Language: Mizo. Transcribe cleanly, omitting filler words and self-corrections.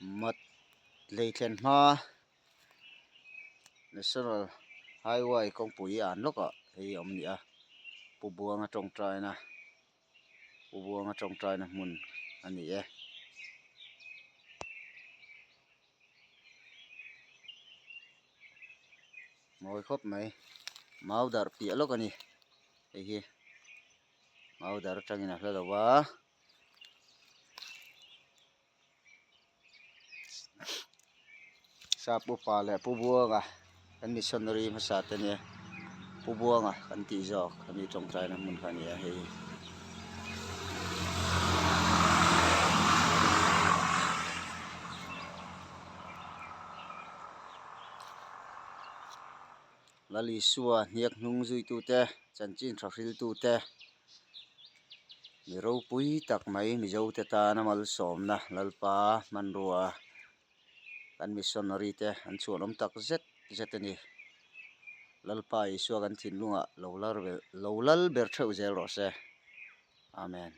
Mat lei thlen hma National Highway kawngpui an lawkah hei a awm ni a Pu Buanga tawngtaina Pu Buanga tawngtaina hmun a ni e. Mawi khawp mai mau darh piah lawk a ni hei hi mau darh atangin a hla lo va. Sap upa leh Pu Buanga kan missionary hmasa te nia Pu Buanga kan tih zawk a mi tawngtaina hmun kha a ni a hei. Lal Isua hniak hnung zuitute chanchin tha hriltute. Mi ropui tak mai Mizo te tana malsawmna Lalpa hmanrua kan missionary te an chhuanawm tak zet zet a ni. Lalpa Isua kan thinlungah lo lal ber theuh zel rawh se. Amen.